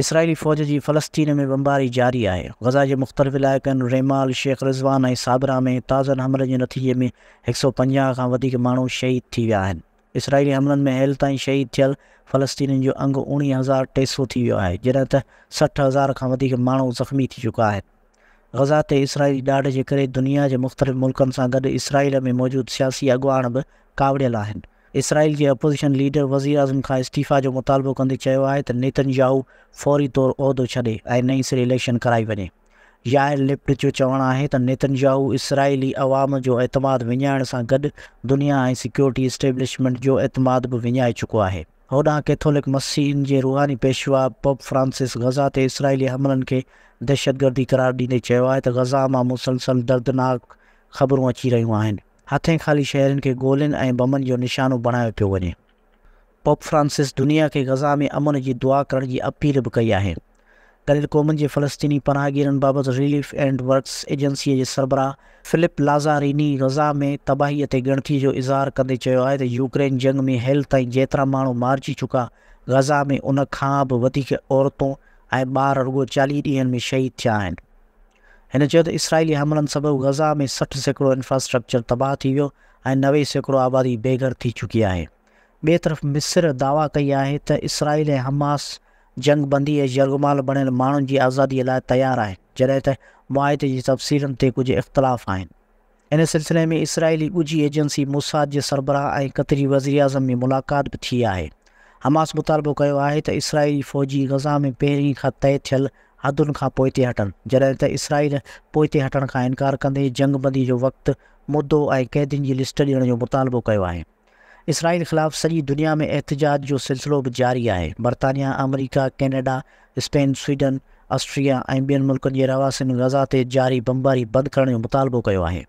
اسرائيلي فوج جي فلسطين ۾ بمباري جاري آهي. غزه جي مختلف علائقن ريمال، شيخ رضوان ۽ صابره ۾ تازن حملن جي نتيجي ۾ 150 کان وڌيڪ ماڻهو شهيد ٿي ويا آهن. اسرائيلي حملن ۾ هيل تائين شهيد ٿيل فلسطينين جو انگ 19,300 ٿي ويو آهي، جڏهن ته 60,000 کان وڌيڪ ماڻهو زخمي ٿي چڪا آهن. غزه تي اسرائيلي ڏاڍ جي ڪري دنيا جي مختلف ملڪن سان گڏ اسرائيل ۾ موجود سياسي اڳواڻ به ڪاوڙيل آهن. اسرائيل جي اپوزيشن ليڊر وزيراعظم کان استعيفيٰ جو مطالبو ڪندي چيو آهي ته نيتن ياهو فوري طور عهدو ڇڏي ۽ نئين سر اليڪشن ڪرائي وڃي. يائر لپڊ جو چوڻ آهي ته نيتن ياهو اسرائيلي عوام جو اعتماد وڃائڻ سان گڏ دنيا ۽ سيڪيورٽي اسٽيبلشمينٽ جو اعتماد به وڃائي چڪو آهي. هوڏانهن ڪيٿولڪ مسيحين جي روحاني پيشوا پوپ فرانسس غزه تي اسرائيلي حملن کي دهشتگردي قرار ڏيندي چيو آهي ته غزه مان مسلسل دردناڪ خبرون اچي رهيون آهن، هٿين خالي شهرين کي گولين ۽ بمن جو نشانو بڻايو پيو وڃي. پوپ فرانسس دنيا کي غزه ۾ امن جي دعا ڪرڻ جي اپيل به ڪئي آهي. گڏيل قومن جي فلسطيني پناهگيرن بابت رليف اينڊ ورڪس ايجنسيء جي سربراهه فلپ لازاريني غزه ۾ تباهيء تي ڳڻتي جو اظهار ڪندي چيو آهي ته يوڪرين جنگ ۾ هيل تائين جيترا ماڻهو مارجي چڪا غزه ۾ ان کان به وڌيڪ عورتون ۽ ٻار رڳو 40 ڏينهن ۾ شهيد ٿيا آهن. هن چيو ته اسرائيلي حملن سبب غزه ۾ 60% انفراسٽرڪچر تباهه ٿي ويو ۽ 90% آبادي بي گهر ٿي چڪي آهي. ٻئي طرف مصر دعويٰ ڪئي آهي ته اسرائيل ۽ حماس جنگ بندي ۽ يرغمال بڻيل ماڻهن جي آزادي لاء تيار آهن، جڏهن ته معاهدي جي تفصيلن تي ڪجهه اختلاف آهن. ان سلسلي ۾ اسرائيلي ڳجهي ايجنسي موساد جي سربراهه ۽ قطري وزيراعظم ۾ ملاقات به ٿي آهي. حماس مطالبو ڪيو آهي ته اسرائيلي فوجي غزه ۾ پهرين کان طئي ٿيل حدن کان پوئتي هٽن، جڏهن ته اسرائيل پوئتي هٽڻ کان انڪار ڪندي جنگ بندي جو وقت، مدو ۽ قيدين جي لسٽ ڏيڻ جو مطالبو ڪيو آهي. اسرائيل خلاف سڄي دنيا ۾ احتجاج جو سلسلو به جاري آهي. برطانيا، آمريڪا، ڪينيڊا، اسپين، سوئيڊن، آسٽريا ۽ ٻين ملڪن جي رهواسين غزه تي جاري بمباري بند ڪرڻ جو مطالبو ڪيو آهي.